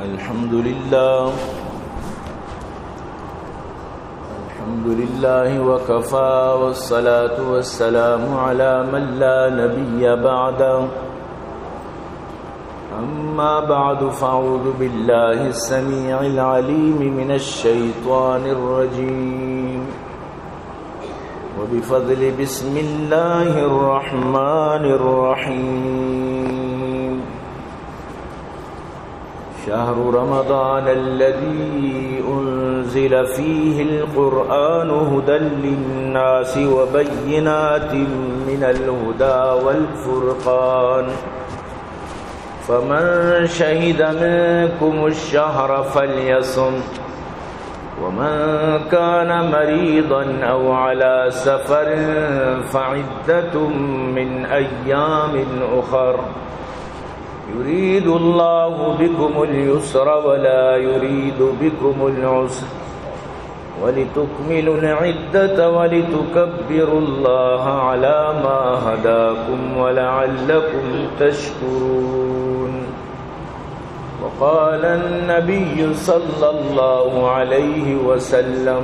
الحمد لله. الحمد لله وكفى، والصلاة والسلام على من لا نبي بعده. أما بعد، فأعوذ بالله السميع العليم من الشيطان الرجيم. وبفضل بسم الله الرحمن الرحيم. شهر رمضان الذي أنزل فيه القرآن هدى للناس وبينات من الهدى والفرقان، فمن شهد منكم الشهر فليصم، ومن كان مريضا أو على سفر فعدة من أيام أخر، يريد الله بكم اليسر ولا يريد بكم العسر، ولتكملوا العدة ولتكبروا الله على ما هداكم ولعلكم تشكرون. وقال النبي صلى الله عليه وسلم: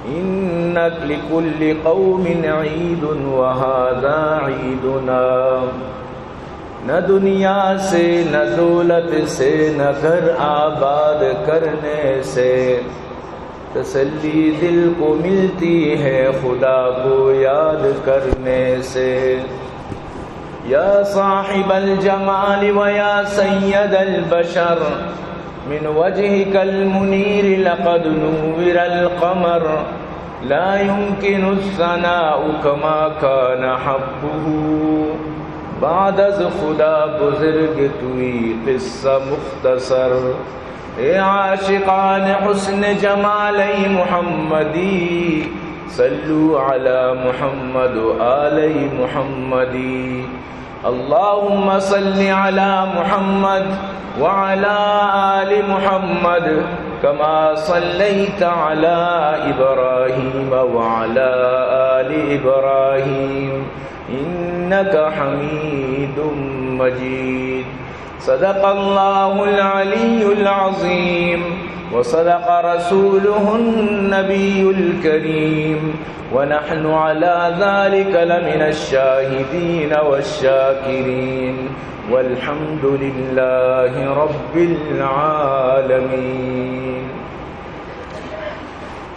إن لكل قوم عيد وهذا عيدنا. نہ دنیا سے، نہ دولت سے، نہ گھر آباد کرنے سے، تسلی دل کو ملتی ہے خدا کو یاد کرنے سے۔ یا صاحب الجمال و یا سید البشر، من وجهك المنير لقد نور القمر، لا يمكن الثناء كما كان حقه، بعد از خدا بزرگ توئی قصہ مختصر۔ اے عاشقان حسن جمال محمدی، صلوا علی محمد و آل محمدی۔ اللهم صل على محمد وعلى آل محمد كما صليت على إبراهيم وعلى آل إبراهيم إنك حميد مجيد. صدق الله العلي العظيم وصدق رسوله النبي الكريم ونحن على ذلك لمن الشاهدين والشاكرين والحمد لله رب العالمين.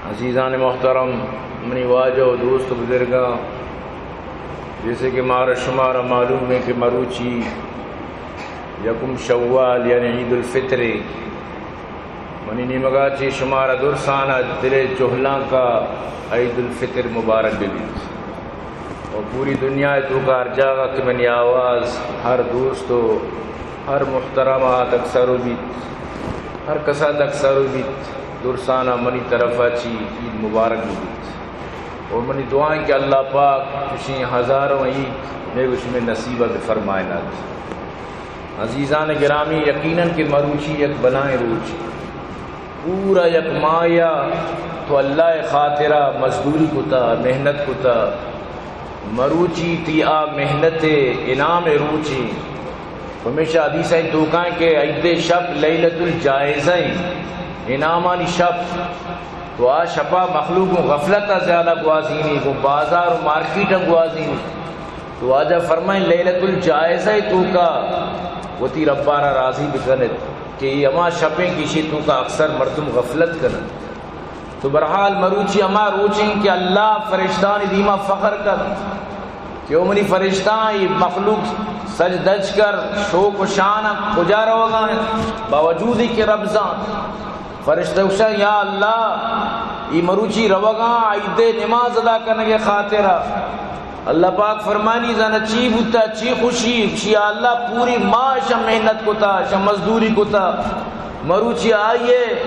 عزیزان محترم، منی واجہ و دوست و بزرگاں، جیسے کہ مارا شمارا معلوم ہے کہ مروچی یکم شوال یعنی عید الفطر ہے۔ منی نیمگا چی شمارا درسانا دل جہلانکا عید الفطر مبارک بہ بیت۔ و پوری دنیا توکا ہر جاگہ کہ منی آواز ہر دوست و ہر محترم آ تک سر بیت، ہر کسا تک سر بیت، درسانا منی طرفا چی عید مبارک بہ بیت۔ اور منی دعائیں کہ اللہ پاک چشیں ہزاروں عید مئے و شمئے نصیبا بفرمائینات۔ عزیزان گرامی، یقیناً کہ مروچی یک بلائیں روچے، پورا یک ماہیا تو اللہ خاطرا مزدوری کتا، محنت کتا، مروچی تی آ محنت انعام روچے۔ پمیشا حدیث توکائیں کہ عید شپ لیلۃ الجائزہ، انعامانی شپ۔ تو آ شپا مخلوق گوں غفلتا زیادہ گوازینی، گوں بازار و مارکیٹا گوازینی۔ تو واجہ فرمائیں، لیلۃ الجائزہ توکا وتی ربارا راضی بکنت کہ اے ہما شپیں کہ ایشی توکا اکثر مردم غفلت کنن۔ تو بہرحال مروچی ہما روچیں کہ اللہ فرشتانی دیما فخر کن کہ او منی فرشتاں، اے مخلوق سج دج کر شوق و شان کجا روگا ہیں، باوجود کہ رب زان۔ فرشتہ گوشاں، یا اللہ، ای مروچی روگاں عید نماز ادا کنگے خاطرا۔ اللہ پاک فرمانی، زانا چی بوتا، چی خوشی؟ گوشی، یا اللہ، پوری ماہ شا محنت کتا، شا مزدوری کتا، مروچی آئیے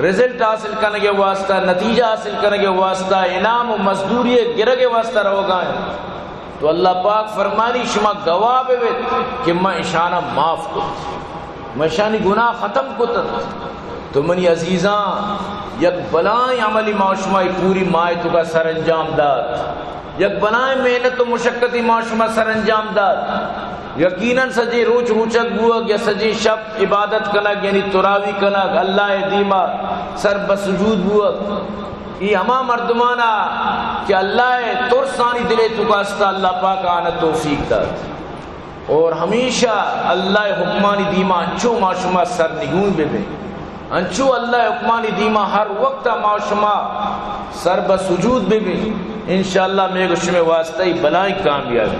رزلٹ حاصل کنگے واسطہ، نتیجہ حاصل کنگے واسطہ، انعام و مزدوری گرگے واسطہ روگا ہیں۔ تو اللہ پاک فرمانی، شما گواہ بہ بیت کہ من اشانا معاف کت، من اشانی گناہ ختم کت۔ تو منی عزیزاں، یک بلائیں عملی ما شما ای پوری ماہ توکا سر انجام دات، یک بلائیں محنت و مشقتی ما شما سر انجام دات۔ یقیناً سجیں روچ روچگ بوگ یا سجیں شپ عبادت کنگ، یعنی تراوی کنگ، اللہ ءِ دیما سر بہ سجود بوگ، اے ہما مردمانا کہ اللہ ءِ ترس آنی دل ءِ توکا استا، اللہ پاک آناں توفیق دات۔ اور ہمیشہ اللہ ءِ حکمانی دیما انچو ما شما سرنگون بہ بیں، انچو اللہ ءِ حکمانی دیما ہر وقت ما شما سر بہ سجود بہ بیں، انشاءاللہ مئے گو شمئے واسطہ اے بلائیں کامیابی۔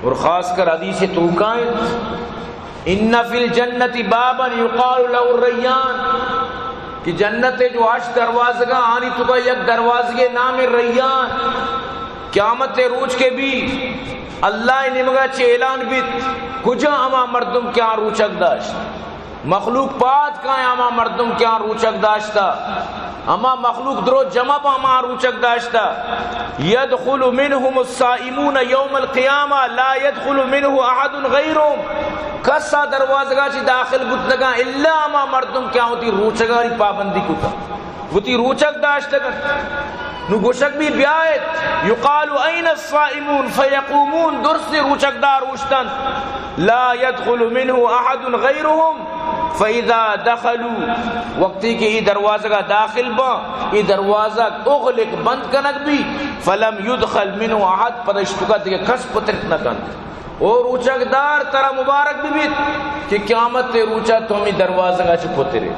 اور خاص کر حدیث توکا انت، ان فی الجنت بابا یقال له الریان، کہ جنت ءِ جو ہشت دروازگاں، آنی توکا یک دروازگے نام ریان۔ قیامت ءِ روچ کہ بی، اللہ ءِ نیمگا چہ اعلان بیت، کجا ہما مردم کہ آ روچگ داشت؟ مخلوق پاد کائیں ہما مردم کہ آ روچگ داشتا، ہما مخلوق درو جمع با ہما روچگ داشتا۔ یدخل منهم الصائمون یوم القیامہ لا یدخل منه احد غیرهم۔ کس آ دروازگا چہ داخل بوت نکاں الا ہما مردم کہ آ وتی روچگانی پابندی کتا، وتی روچگ داشتگ انت۔ نو گوشگ بی بیایت، یقال این الصائمون فیقومون، درست روچگ دار اوشتنت، لا یدخل منه احد غیرهم، فاذا دخلوا، وقتی کہ اے دروازگا داخل باں، اے دروازگ اغلق، بند کنگ بی، فلم یدخل منه احد، پدا اش توکا دگہ کس پترت نہ کنت۔ او روچگ دار، ترا مبارک بہ بیت کہ قیامت ءِ روچا تو ہمے دروازگا چہ پترے۔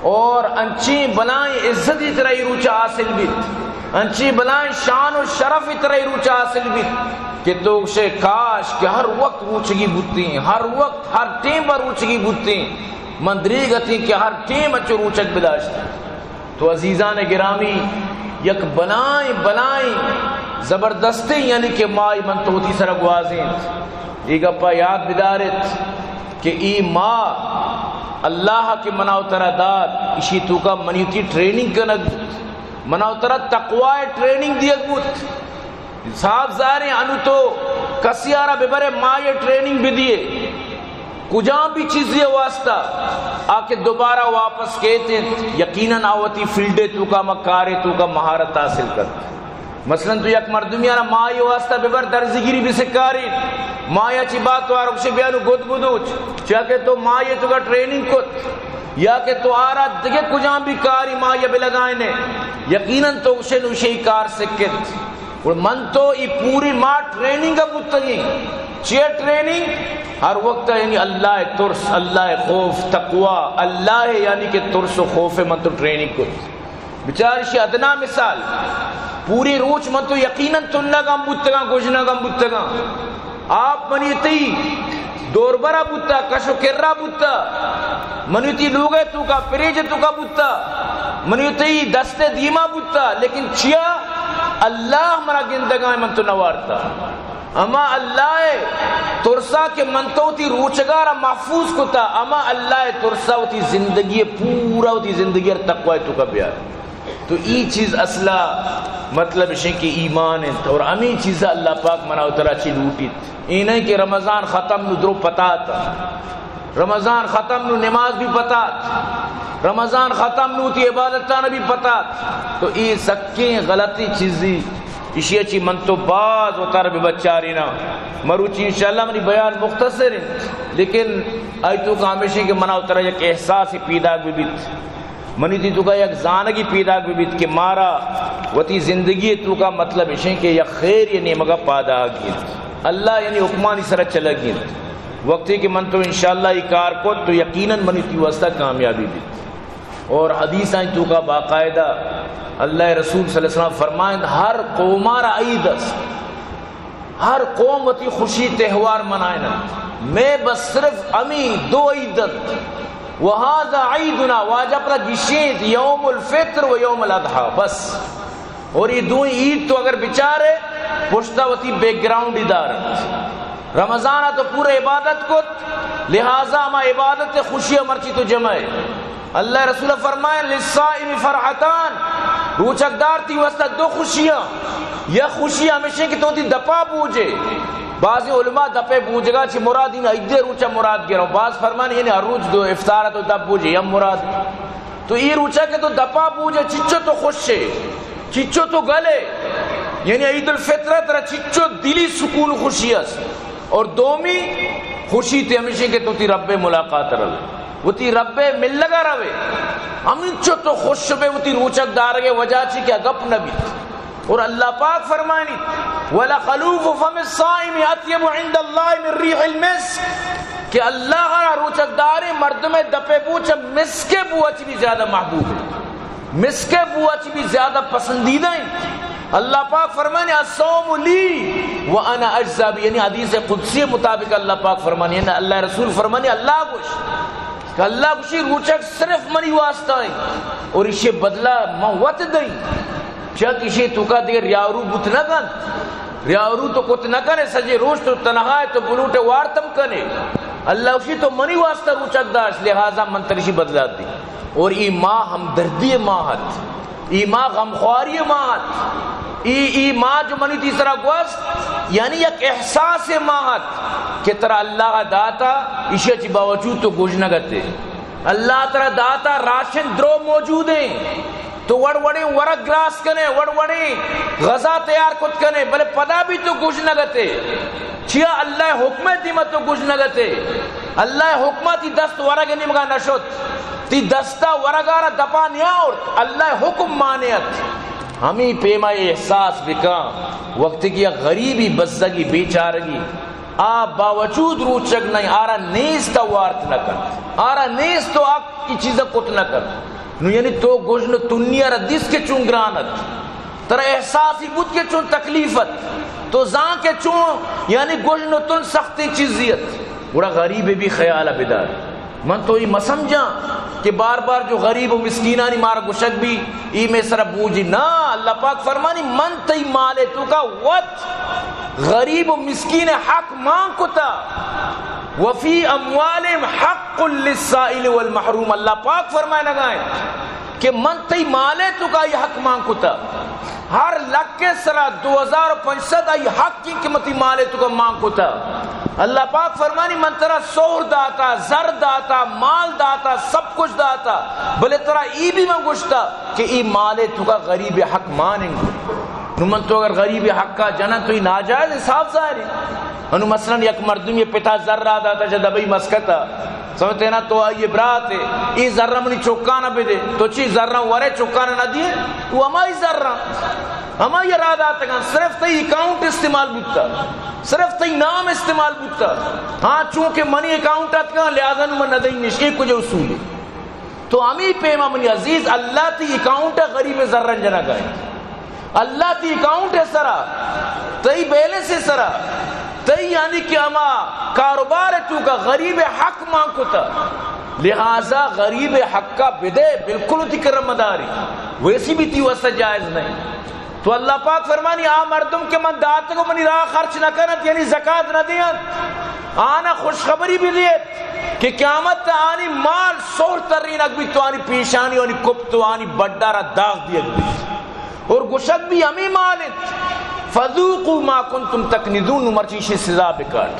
اور انچیں بلائیں عزتی ترا اے روچا حاصل بیت، انچیں بلائیں شان و شرف ترا اے روچا حاصل بیت کہ تو گشے کاش کہ ہر وقت روچگی بوتیں، ہر وقت، ہر ٹیم بہ روچگی بوتیں۔ من دریگ اتیں کہ ہر ٹیم انچو روچگ بداشتیں۔ تو عزیزان گرامی، یک بلائیں، بلائیں زبردستیں، یعنی کہ ماہے من تو وتی سرا گوازینت۔ اے گپا یاد بداریت کہ اے ماہ اللہ کہ منا و ترا دات، اشی توکا منی وتی ٹریننگ کنگ بوت، منا و ترا تقوی ٹریننگ دیگ بوت۔ صاف ظاہریں، انو تو کسی آرا ببرے ماہے ٹریننگ بدیے، کجام بھی چیزی واسطہ، آ کہ دوبارہ واپس کیت انت، یقیناً آ وتی فیلڈ توکا، ما کارے توکا مہارت حاصل کنت۔ مثلاً تو یک مردمی آرا ماہے واسطہ ببر درزگیری بسکاری، ماہیا چی بات تو آرا گشے بیانو گد بدوچ، چیا کہ تو ماہے توکا ٹریننگ کت، یا کہ تو آرا دگہ کجام بھی کاری ماہیا بلگائنے، یقیناً تو گشے نوشے کار سکت۔ گڑا من تو اے پوری ماہ ٹریننگ ءَ بوتگیں۔ چیا ٹریننگ؟ ہر وقت یعنی اللہ ءِ ترس، اللہ ءِ خوف، تقوی، اللہ ءِ یعنی کہ ترس و خوف ءَ من تو ٹریننگ کت۔ بچار اشی ادنا مثال، پوری روچ من تو یقیناً تنگ ہم بوتگاں، گژنگ ہم بوتگاں۔ آپ منی تئی دوربرا بوتا، کش و کرا بوتا، منی تئی لوگ ءِ توکا، پریج ءِ توکا بوتا، منی تئی دست ءِ دیما بوتا، لیکن چیا؟ اللہ منا گندگا، من تو نوارتا۔ اما اللہ ءِ ترسا کہ من تو وتی روچگارا محفوظ کتا، اما اللہ ءِ ترسا وتی زندگی پورا، وتی زندگی ءَ تقوی ءِ توکا بیار۔ تو ای چیز اصلا مطلب اشیں کہ ایمان انت، اور ہمیں چیز اللہ پاک منا و ترا چی لوٹیت۔ اے نہیں کہ رمضان ختم نو درو پتات، رمضان ختم نو نماز بھی پتات، رمضان ختم نو تی عبادتان بھی پتات۔ تو اے سکیں غلطی چیزی، اشی چی من تو باز و تر بہ بچارینا۔ مروچی انشاءاللہ منی بیان مختصر انت، لیکن آئی توکا ہمیشیں کہ منا و ترا یک احساس پیداک بہ بیت۔ منی تئی توکا یک زانگی پیداک بہ بیت کہ مارا وتی زندگی توکا مطلب اشیں کہ یک خیر ءِ نیمگا پاداگ انت۔ اللہ یعنی حکمانی سرا چلگ انت۔ وقتی کہ من تو انشاءاللہ اے کار کت تو یقیناً منی تئی واسطہ کامیابی بیت۔ اور حدیث آئی توکا باقاعدہ اللہ ءِ رسول صلی اللہ علیہ وسلم فرمائند، ہر قومارا عید است۔ ہر قوم وتی خوشی تہوار منائینت، مئے بس صرف ہمی دو عید انت۔ وهذا عیدنا، واجہ پدا گشینت، یوم الفطر و یوم الاضحی، بس۔ اور اے دوئیں عید تو اگر بچارے، پشتا وتی بیک گراؤنڈ دارنت۔ رمضان تو پورا عبادت کت، لہذا ہما عبادت خوشی مرچی تو جمع ئے۔ اللہ ءِ رسول فرمائے، للصائم فرحتان، روچگ دار تی واسطہ دو خوشیاں۔ یک خوشی ہمیشیں کہ تو تی دپا بوجے۔ بعض علماء دپے بوجگا چی مراد ان عید روچا مراد گرو۔ بعض فرمان یعنی ہر روچ دو افطار تو دپ بوجے یا مراد۔ تو اے روچا کہ تو دپا بوجے چچو تو خوش ئے، چچو تو گل ئے۔ یعنی عید الفطر ترا چچو دلی سکون خوشی است۔ اور دومی خوشی تئی ہمیشیں کہ تو تئی رب ملاقات روے، وتی رب ملگا روے۔ ہمینچو تو خوش بے وتی روچگ دارگے وجہ چی کہ گپ نہ بیت۔ اور اللہ پاک فرمانی، "ولخلوف فم الصائم اطیب عند اللہ من ریح المسک"، کہ اللہ را روچگ داریں مردم دپے بو چہ مسکے بو چی بھی زیادہ محبوب ہے۔ مسکے بو چی بھی زیادہ پسندیدہ ہیں۔ اللہ پاک فرمانے، "الصوم لی وانا اجزی بہ"، یعنی حدیث قدسی مطابق اللہ پاک فرمانے، یعنی اللہ رسول فرمانے، اللہ گوش کہ اللہ گوشی روچگ صرف منی واسطہ ہیں اور اسے بدلہ من وت دیں۔ چک اسے توکا دیگر ریاورو بوت نہ کنت، ریاورو تو کت نہ کنے، سجے روچ تو تنہا ہے تو بلوٹے وارتم کنے۔ اللہ گوشی تو منی واسطہ روچگ داشت، لہذا من ترشی بدلہ دی۔ اور ای ماہ ہمدردی ماہ ات، ای ماہ غمخواری ماہ ات، ای، ای ماہ جو منی تئی سرا گوست، یعنی یک احساس ماہ ات کہ ترا اللہ داتا، ایشی چی باوجود تو گژنگ اتے۔ اللہ ترا داتا، راشن درو موجود ہیں، تو وڑ وڑیں ورگ گراس کنے، وڑ وڑیں غذا تیار کت کنے، بلے پدا بھی تو گژنگ اتے۔ چیا اللہ حکم دیما تو گژنگ اتے؟ اللہ حکم تئی دست ورگ نیمگا نشت، تئی دستا ورگا را دپا نیاورت، اللہ حکم مانع ات۔ ہمیں پیما احساس بکن، وقتی کہ یک غریبی، بزگی، بیچارگی، آ باوجود روچگ نہیں، آرا نیست وارت نہ کنت، آرا نیست و آ ای چیزا کت نہ کنت۔ نو یعنی تو گژن و تنی را دیست کہ چون گران ات، ترا احساسی بوت کہ چون تکلیف ات، تو زان کہ چون یعنی گژن و تن سختی چیزی ات۔ گڑا غریب بھی خیال بدار۔ من تو ای مسمجھاں کہ بار بار جو غریب و مسکینانی مارا گوشگ بی، ای میں سر بوجی۔ نا، اللہ پاک فرمانی، من تئی مال توکا وت غریب و مسکین حق مان کتا، وفی اموالہم حق للسائل والمحروم۔ اللہ پاک فرمائے نگائیں کہ من تئی مال توکا ای حق مان کتا۔ ہر لکھ سرا دو ہزار و پنچ سد آئی حق کہ من تئی مال توکا مان کتا۔ اللہ پاک فرمانی، من ترا سہر داتا، زر داتا، مال داتا، سب کچھ داتا، بلے ترا ای بھی من گوشتا کہ ای مال توکا غریب حق مان انگو۔ نو من تو اگر غریب حقا جنن تو ای ناجائز، صاف ظاہر ہے۔ انو مثلاً یک مردم یہ پتا زر را داتا چہ دبئی مسکتا، سمجھتے نا، تو آئی برات ہے، ای زر منی چکانا بدے، تو چی زر ورے چکانا نہ دیے؟ تو ہمائی زر، ہمائی را داتگاں، صرف تئی اکاؤنٹ استعمال بوتا، صرف تئی نام استعمال بوتا۔ ہاں، چونکہ منی اکاؤنٹ اتکاں، لہذا نو من نہ دئیں، نشے کجا اصول ہے۔ تو ہمیں پیما منی عزیز، اللہ تئی اکاؤنٹ غریب زرن جنگا ہے۔ اللہ تئی اکاؤنٹ سرا، تئی بیلنس سرا، تئی یعنی کہ ہما کاروبار توکا غریب حق مان کتا، لہذا غریب حقا بدے، بالکل تئی کرم مداری، ویسی بھی تئی واسطہ جائز نہیں۔ تو اللہ پاک فرمانی، آ مردم کہ من داتگو منی راہ خرچ نہ کنت، یعنی زکات نہ دیت، آنا خوشخبری بھی دیت کہ قیامت آنی مال سہر ترینگ بیت، تو آنی پیشانی و آنی کپت و آنی بڈا را داغ دیگ بیت۔ اور گوشگ بھی ہمیں مال انت، فذوقوا ما کنتم تکنزون، مرچی شی سزا بکاٹ۔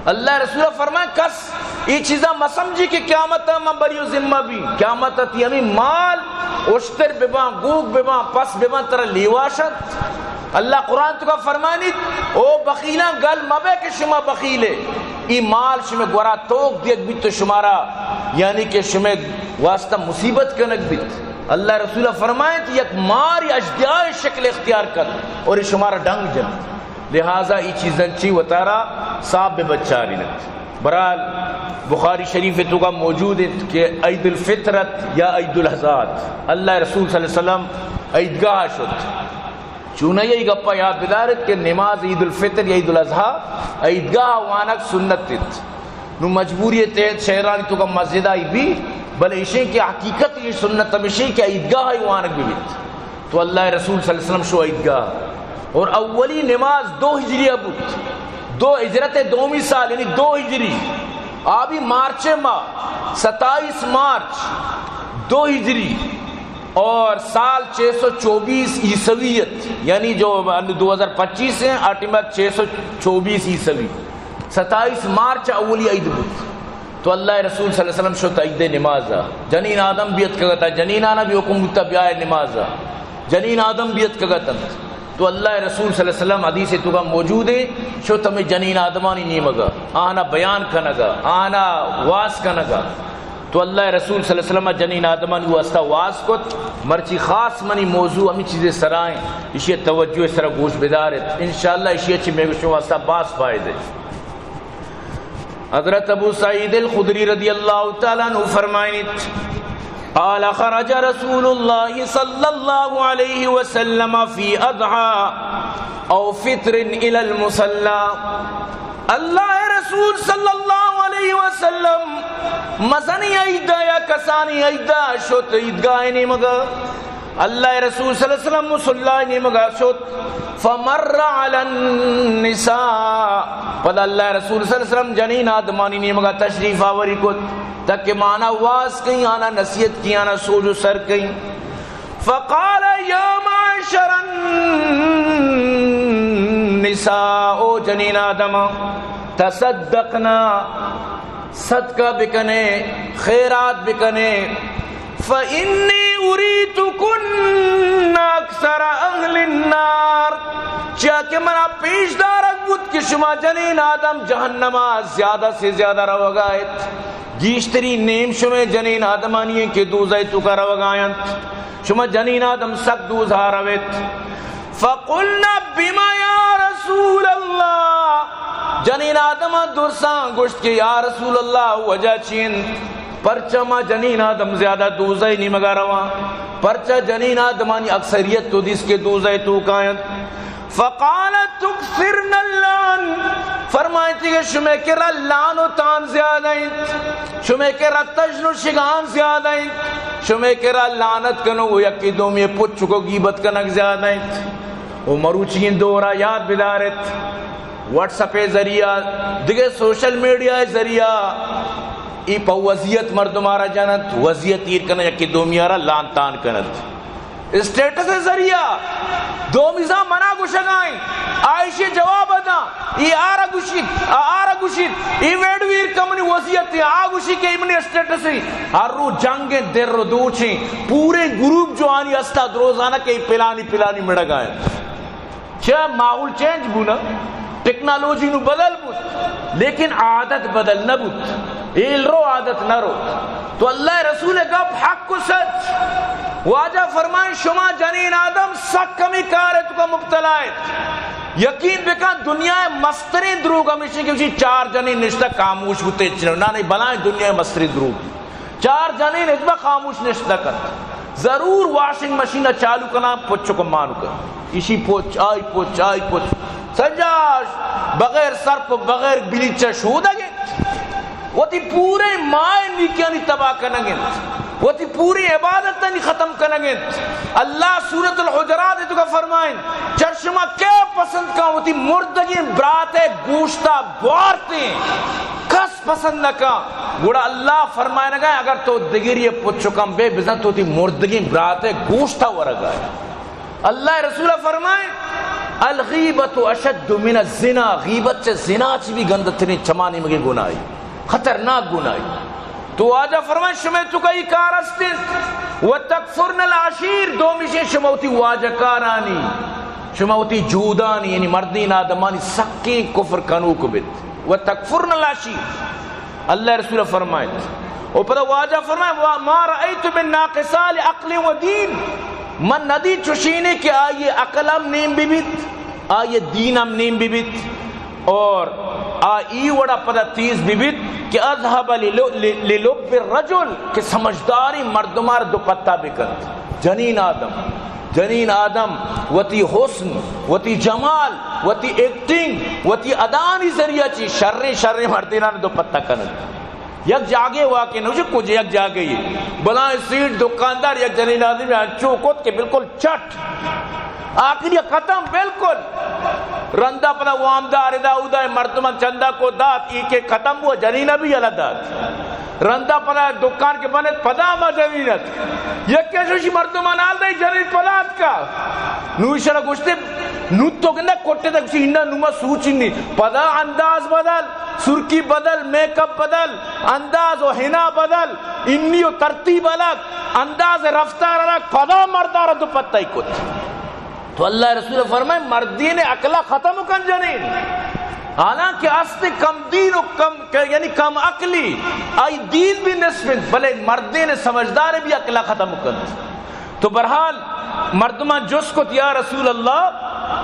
اللہ رسول فرمائے، کس ای چیزا مسمجھی کہ قیامت من بری و ذمہ بھی۔ قیامت تئی ہمیں مال اشتر بباں، گوک بباں، پس بباں، ترا لیواشت۔ اللہ قرآن توکا فرمانیت، او بخیلاں گل مبے کہ شما بخیلے۔ ای مال شمے گورا توک دیگ بیت تو شمارا، یعنی کہ شمے واسطہ مصیبت کنگ بیت۔ اللہ رسول فرمائیت، یک مار اژدہائے شکل اختیار کت اور شمارا ڈنگ جنت۔ لہذا ای چیزاں چی وتارا صاف بہ بچارینت۔ برحال بخاری شریف توکا موجود انت کہ عید الفطر ات یا عید الاضحی ات، اللہ رسول صلی اللہ علیہ وسلم عیدگاہ شت۔ چونائی ای گپا یاد بدارت کہ نماز عید الفطر یا عید الاضحی عیدگاہ وانگ سنت انت۔ نو مجبوری تحت شہرانی توکا مسجد آئی بی، بلے اشیں کہ حقیقت ای سنت ہمیشیں کہ عیدگاہ آئی وانگ ببیت۔ تو اللہ رسول صلی اللہ علیہ وسلم شو عیدگاہ۔ اور اولی نماز دو ہجری بوت۔ دو ہجرت دومی سال، یعنی دو ہجری۔ آبی مارچ ماہ، ستائیس مارچ دو ہجری۔ اور سال چھ سو چوبیس عیسوی ات، یعنی جو دو ہزار پچیس ہیں، آ ٹائم چھ سو چوبیس عیسوی، ستائیس مارچ اولی عید بوت۔ تو اللہ رسول صلی اللہ علیہ وسلم شت عید نماز۔ جنین آدم بھی اتکگتا، جنینانا بھی حکم بوتا بیائے نماز۔ جنین آدم بھی اتکگتنت۔ تو اللہ ءِ رسول صلی اللہ علیہ وسلم حدیث ءِ توکا موجود ایں، شت ہمے جنین آدمانی نیمگا، آہانا بیان کنگا، آہانا واز کنگا۔ تو اللہ ءِ رسول صلی اللہ علیہ وسلم جنین آدمانی واسطہ واز کت۔ مرچی خاص منی موضوع ہمے چیز ءِ سرا ایں، اشی ءَ توجہ ءِ سرا گوش بدار ات۔ انشاءاللہ اشی ءَ چہ مئے گوشوں واسطہ باز فائدہ۔ حضرت ابو سعید الخدری رضی اللہ تعالی عنہ فرمائنیت، قال: خرج رسول الله صلى الله عليه وسلم في أضحى أو فطر إلى المصلى. اللہ ءِ رسول صلی اللہ علیہ وسلم مزنیں عیدا یا کسانیں عیدا شت عیدگاہ ءِ نیمگا۔ اللہ ءِ رسول صلی اللہ علیہ وسلم مصلی ءِ نیمگا شت۔ فمر على النساء، پدا اللہ ءِ رسول صلی اللہ علیہ وسلم جنین آدمانی نیمگا تشریف آوری کت، تاکہ آہانا واز کئیں، آہانا نصیحت کئیں، آہانا سوج و سر کئیں۔ فقال: يا معشر النساء، او جنین آدم، تصدقن، صدقہ بکنے، خیرات بکنے، فإني أريتكن أكثر أهل النار، چیا کہ منا پیش دارگ بوت کہ شما جنین آدم جہنما زیادہ سے زیادہ روگا ات۔ گیشتری نیم شمئے جنین آدمانی ایں کہ دوزہ ءِ توکا روگا انت۔ شما جنین آدم سک دوزہ ءَ رویت۔ فقلن: بم يا رسول الله؟ جنین آدم درساں گوشت کہ یا رسول اللہ، وجہ چی انت؟ پرچا ما جنین آدم زیادہ دوزہ ءِ نیمگا رواں؟ پرچا جنین آدمانی اکثریت تو دیست کہ دوزہ ءِ توکا انت؟ فقال: تكثرن اللعن، فرمائیتی کہ شمئے کرا لعن و تان زیادہ انت، شمئے کرا تژن و شگان زیادہ انت، شمئے کرا لعنت کنگ و یکے دومی ءِ پچک و گیبت کنگ زیادہ انت۔ و مروچی ایں دورا یاد بدار ات، واٹس اپ ءِ ذریعہ، دگہ سوشل میڈیا ءِ ذریعہ، اے پہ وضعیت مردم ءَ را جنت، وضعیت ایر کنت، یکے دومی ءَ را لعن تان کنت۔ اسٹیٹس ءِ ذریعہ دومی زاں منا گوشگا ایں، آ ایشی جواب داں، اے آ را گوشیت، آ آ را گوشیت، اے ویڈیو ایر کن منی وضعیت ءَ، آ گوشی کہ اے منی اسٹیٹس ایں۔ ہر رو جنگ ایں، در و دوچ ایں، پورے گروپ جو آنی ہستا دروزانہ کہ اے پلانی پلانی مڑگا انت۔ چہ ماحول چینج بونا، ٹیکنالوجی نوں بدل بوت، لیکن عادت بدل نہ بوت، ایل رو عادت نہ روت۔ تو اللہ ءِ رسول ءِ گپ حق و سچ۔ واجہ فرمائیں، شما جنین آدم سک ہمے کار ءِ توکا مبتلا ات۔ یقین بکن، دنیا ءِ مستریں دروگ ہمیش انت کہ گوشی چار جنین نشتہ خاموش بوتے، ہچ نہ، نہ، نہ، بلائیں دنیا ءِ مستریں دروگ۔ چار جنین ہچبر خاموش نشت نہ کنت۔ ضرور واشنگ مشین ءَ چالو کناں، پچ ءُ کمان کناں۔ ایشی پچ، آئی پچ، آئی پچ۔ سجاش بغیر سرپ ءُ بغیر بلیچ ءَ شودگ انت۔ وتی پورے ماہ ءِ نیکیانی تباہ کنگ انت۔ وتی پوری عبادتانی ختم کنگ انت۔ اللہ سورۃ الحجرات ءِ توکا فرمائیں، چر شما کئے پسند کن وتی مردگیں برات ءِ گوشت ءَ بوارتیں؟ کس پسند نہ کن۔ گڑا اللہ فرمائنگا، اگر تو دگری ءِ پچ ءُ کم بے، بزاں تو وتی مردگیں برات ءِ گوشت ءَ ورگا ئے۔ اللہ ءِ رسول فرمائیں، الغیبۃ اشد من الزنا، غیبت چہ زنا چہ بھی گندتریں چمانی مگے گناہی، خطرناک گناہی۔ تو واجہ فرمائیں، شمے توکا ای کار است انت۔ وتکفرن العشیر، دومیشیں شما وتی واجہ کارانی، شما وتی جودانی، یعنی مردین آدمانی سکیں کفر کنوک بیت۔ وتکفرن العشیر۔ اللہ ءِ رسول فرمائیت۔ ءُ پدا واجہ فرمائے، "ما رأیت من ناقصات عقل و دین"، من ندی چشینے کہ آئی عقل ہم نیم ببیت، آئی دین ہم نیم ببیت، اور آ ای وڑا پدا تیز ببیت کہ اذهب لل-، ل-، للب الرجل، کہ سمجھداریں مردمار دوپتہ بکنت۔ جنین آدم، جنین آدم وتی حسن، وتی جمال، وتی ایکٹنگ، وتی ادانی ذریعہ چی شریں شریں مردینان دوپتہ کنت۔ یک جاگے واقع نوشی کجھ یک جاگے، بلائیں سیٹ دکاندار یک جنین آدمی انچو کت کہ بالکل چٹ، آخری ختم بالکل۔ رندا پدا وامدار ادا اودا مردمان چندہ کو دات، ای کہ ختم ہوا، جنین بھی یلا دات۔ رندا پدا دکان کہ بنت، پدا ہما جنین ات۔ یکے شوشی مردمان حال دئی، جنین پدا اتکا۔ نو ایشرا گوشتے، نو تو گندہ کٹے تک سی ہنڈا نوما سوچی نی۔ پدا انداز بدل، سرکی بدل، میک اپ بدل، انداز و حنا بدل، انی و ترتیب الگ، انداز رفتار الگ، پدا مردار دوپتہ ای کت۔ تو اللہ رسول فرمائے، مردین عقل ختم کن جنین۔ حالانکہ است کم دین و کم، یعنی کم عقلی، آئی دین بھی نصف انت، بلے مردین سمجھدار بھی عقل ختم کن۔ تو بہرحال مردمان جست کت، یا رسول اللہ،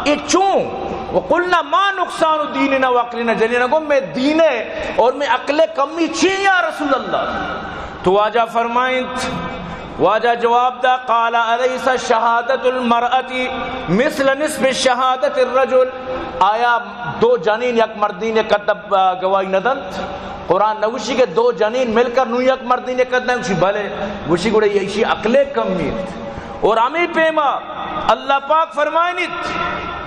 اے چون؟ وقلنا ما نقصان دیننا و عقلنا، جنین گو، میں دین ہے اور میں عقل کمی چی یا رسول اللہ؟ تو واجہ فرمائنت، واجہ جواب دا، قال الیس شہادت المرأة مثل نصف شہادت الرجل؟ آیا دو جنین یک مردین یک کتب گواہی نہ دنت؟ قرآن نوشی کہ دو جنین مل کر نو یک مردین یک کتب؟ گوشی بلے۔ گوشی گڑا ایشی عقل کمی انت۔ اور ہمیں پیما اللہ پاک فرمائنیت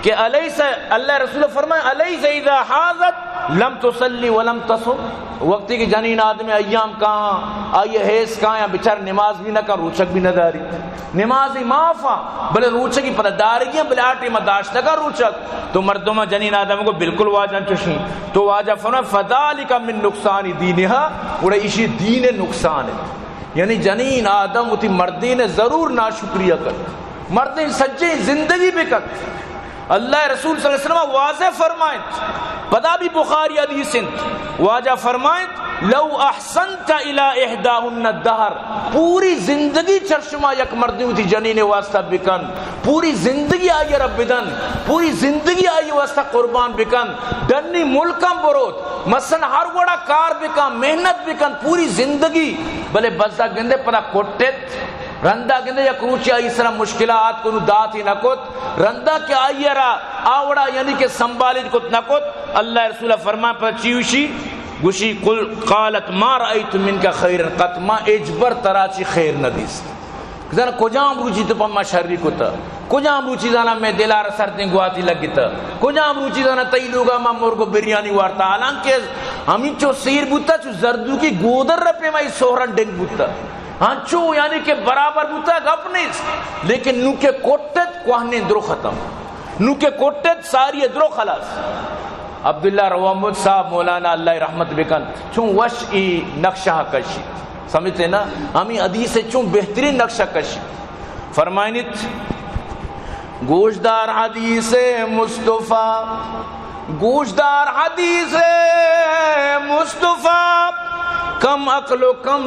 کہ الیس، اللہ رسول فرمائے، الیس اذا حاضت لم تصلی ولم تصم؟ وقتی کہ جنین آدم ایام کاں، آئی حیض کاں، یا بچار نماز بھی نہ کاں، روچک بھی نہ داری، نماز معاف آ، بلے روچکی پدا دارگی، بلے آ ٹیما داشت نہ کاں روچک۔ تو مردم جنین آدم کو بالکل واجہ چوشیں۔ تو واجہ فرمائے، فذلک من نقصان دینها، گڑا ایشی دین نقصان ہے۔ یعنی جنین آدم وتی مردین ضرور ناشکریہ کنت، مردین سجیں زندگی بکنت۔ اللہ رسول صلی اللہ علیہ وسلم واضح فرمائنت، پدا بھی بخاری حدیث انت، واجہ فرمائنت، لو احسنت الی احداهن الدهر، پوری زندگی چر شما یک مردی وتی جنین واسطہ بکن، پوری زندگی آئی را بدن، پوری زندگی آئی واسطہ قربان بکن، ڈنی ملکاں بروت، مثلاً ہر وڑا کار بکن، محنت بکن، پوری زندگی، بلے بزا گندے پدا کٹت، رندا گندے یک روچے آئی سرا مشکلات کو نو داتی نہ کت، رندا کہ آئی را آ وڑا یعنی کہ سنبھالی کت نہ کت۔ اللہ رسول فرمان پر چی وشی؟ گوشی، قل، قالت ما رأیت منک خیرا قط، ما اجبر ترا چی خیر نہ دیست۔ زانا کجام روچی تو پہ ما شری کتا؟ کجام روچی زانا میں دلار سردیں گواتی لگتا؟ کجام روچی زانا تئی لوگا ما مرگ و بریانی وارتا؟ حالانکہ ہمینچو سیر بوتا، چو زردوکی گودر رپے ما ای سہرن ڈنگ بوتا۔ ہنچو یعنی کہ برابر بوتا، گپ نیست۔ لیکن نو کہ کٹت، کوہنیں درو ختم۔ نو کہ کٹت، ساری درو خلاص۔ عبداللہ روامد صاحب مولانا، اللہ رحمت بکنت، چون وش ای نقشہ کشی۔ سمجھتے نا؟ ہمیں حدیث چون بہترین نقشہ کشی۔ فرمائنیت، گوشدار حدیث مصطفی، گوشدار حدیث مصطفی، کم عقل و کم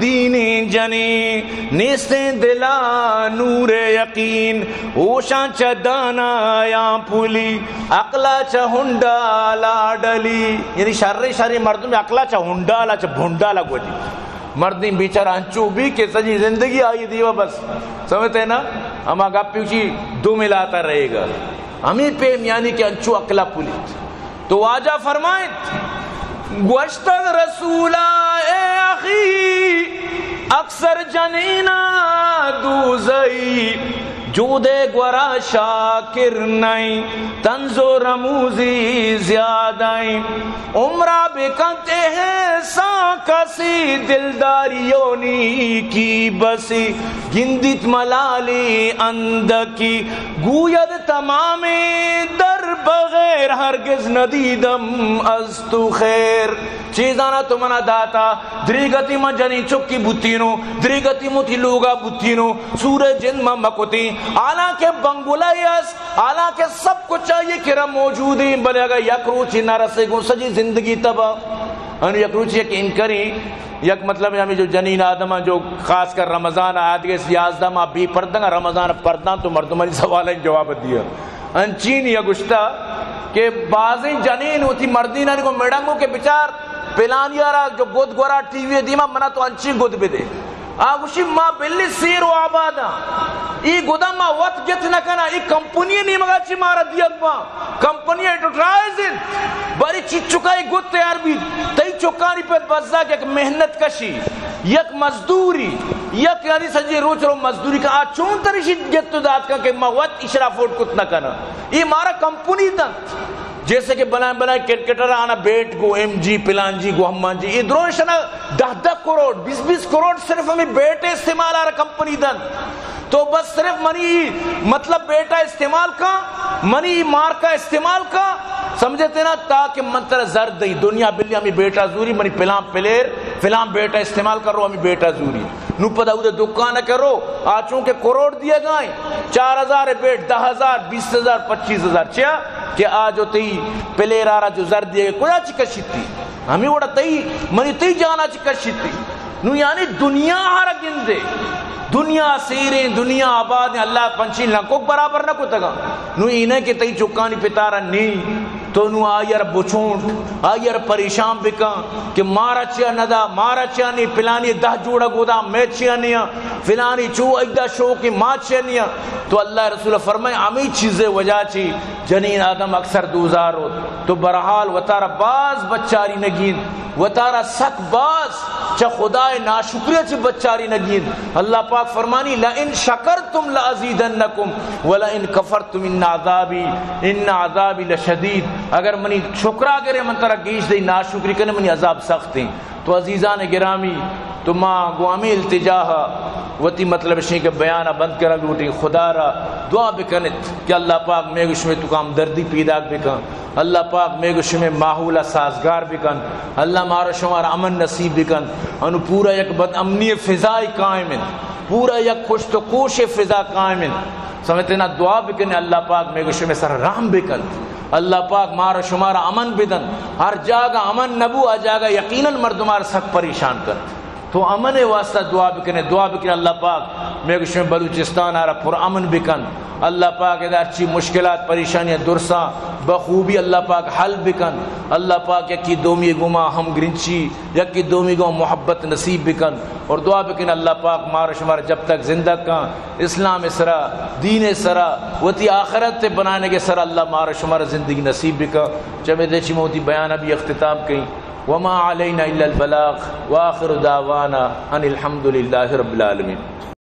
دینی جنی، نیستیں دلا نور یقین، ہوشاں چہ دانایاں پولی، عقلا چہ ہنڈالا ڈلی۔ یعنی شر شر مردم عقلا چہ ہنڈالا، چہ بھنڈالا گوتی۔ مردین بیچارہ انچو بی کہ سجی زندگی آئی دیوا بس۔ سمجھتے نا؟ ہما گپی اچی دو ملاتا رہے گا۔ ہمیں پیم یعنی کہ انچو عقلا پولیت۔ تو واجہ فرمائیت، گوشتگ رسولا اے اخی، اکثر جنینا دوزئی، جودے گورا شاکر نئیں، طنز و رموزی زیادئیں۔ عمرا بکنت احسان کسی، دلداری و نیکی بسی۔ گندیت ملالی اندکی، گوید تمامیں در بغیر، ہرگز ندیدم از تو خیر۔ چیزانا تو منا داتا، دریگتی من جنین چکی بوتینو، دریگتی من تی لوگا بوتینو، سور جند من مکتیں۔ حالانکہ بنگلہ است، حالانکہ سب کچھ آئی کرا موجود ہیں، بلے اگر یک روچی نہ رسے گوں سجی زندگی تباہ۔ انو یک روچی یک انکری، یک مطلب ہمیں جو جنین آدم جو خاص کر رمضان آدگے یازدہ ماہ بی پردہ، رمضان پردہ تو مردمانی سوال جواب دیا۔ انچین یا گشتا کہ بازیں جنین وتی مردینانی گو میڈم گو کہ بچار پلانی را جو گد گورا ٹی وی دیما منا تو انچین گد بدے۔ آ گوشی ما بلی سیر و آباداں۔ ای گدا ما وت گت نہ کناں، ای کمپنی نیمگا چی مارا دیگ باں۔ کمپنی ایڈورٹائز انت۔ باری چیچکا ای گد تیار بیت۔ تئی چکانی پت بزگ یک محنت کشی، یک مزدوری، یک یعنی سجی روچ رو مزدوری کا آ چون ترشی گت و دات کن کہ ما وت اشرا افورڈ کت نہ کناں۔ ای مارا کمپنی دنت۔ جیسے کہ بلائیں بلائیں کرکٹر آنا بیٹ گو ایم جی، پلان جی گو ہمان جی، ای درو اشنا دہ دہ کروڑ، بیس بیس کروڑ صرف ہمیں بیٹ استعمال آ رہا کمپنی دن۔ تو بس صرف منی مطلب بیٹا استعمال کا، منی مارکا استعمال کا، سمجھتے نا، تاکہ من ترا زر دئی۔ دنیا بلی ہمیں بیٹا زوری، منی پلان پلیر فلان بیٹا استعمال کرو، ہمیں بیٹا زوری۔ نو پدا اودے دکان کرو، آ چونکہ کروڑ دیا گائیں، چار ہزار بیٹ، دہ ہزار، بیس ہزار، پچیس ہزار، چیا کہ آ جو تئی پلیر آرا جو زر دیا گئے، کجا چی کشیتی؟ ہمیں وڑا تئی، منی تئی جانا چی کشیتی؟ نو یعنی دنیا ہر گندے، دنیا سیریں، دنیا آبادیں، اللہ پنچی لنکوک برابر نہ کتگا۔ نو اینہ کہ تئی چکانی پتارا نی، تو نو آئیر بچونٹ، آئیر پریشان بکن کہ مارا چیا ندا، مارا چیا نی، پلانی دہ جوڑا گودا میں چیا نیا، فلانی چو ایدا شوقی ما چیا نیا۔ تو اللہ رسول فرمائے، ہمیں چیزیں وجہ چی جنین آدم اکثر دوزار ہوت۔ تو برحال وتارا باز بچاری نگین، وتارا سک باز چہ خدائے ناشکری چی بچاری نگین۔ اللہ پاک فرمانی، لئن شکرتم لازیدنکم ولئن کفرتم ان عذابی، ان عذابی لشدید۔ اگر منی شکرا گرے، من ترا گیش دئی، ناشکری کنے، منی عذاب سخت ہیں۔ تو عزیزان گرامی، تو ما گوں ہمیں التجاہ وتی مطلب شیں کہ بیان بند کرا لوٹیں، خدا را دعا بکنت کہ اللہ پاک میں گشمے تو کام دردی پیدا بکن، اللہ پاک میں گشمے ماحول سازگار بکن، اللہ مارا شمارا امن نصیب بکن۔ انو پورا یک بد امنی فضائے قائم انت، پورا یک کشت و کوش فضا قائم انت۔ سمجھتے نا، دعا بکنے اللہ پاک میں گشمے سر رحم بکن، اللہ پاک مارا شمارا امن بدن۔ ہر جاگہ امن نبو، آ جاگہ یقیناً مردمار سک پریشان کنت۔ تو امن واسطہ دعا بکنے، دعا بکنے اللہ پاک میں گشمے بلوچستان آرا پر امن بکن۔ اللہ پاک ادا ہرچی مشکلات پریشانیاں درساں بخوبی اللہ پاک حل بکن۔ اللہ پاک یکی دومی گوما ہم گرنچی، یکی دومی گوما محبت نصیب بکن۔ اور دعا بکن اللہ پاک مارا شمارا جب تک زندگ کن، اسلام سرا، دین سرا، وتی آخرت بنانے کے سرا اللہ مارا شمارا زندگی نصیب بکن۔ چمے دے چی موتی بیان ابھی اختتام کئیں۔ وما علینا الا البلاغ، وآخر دعوانا ان الحمد للہ رب العالمین۔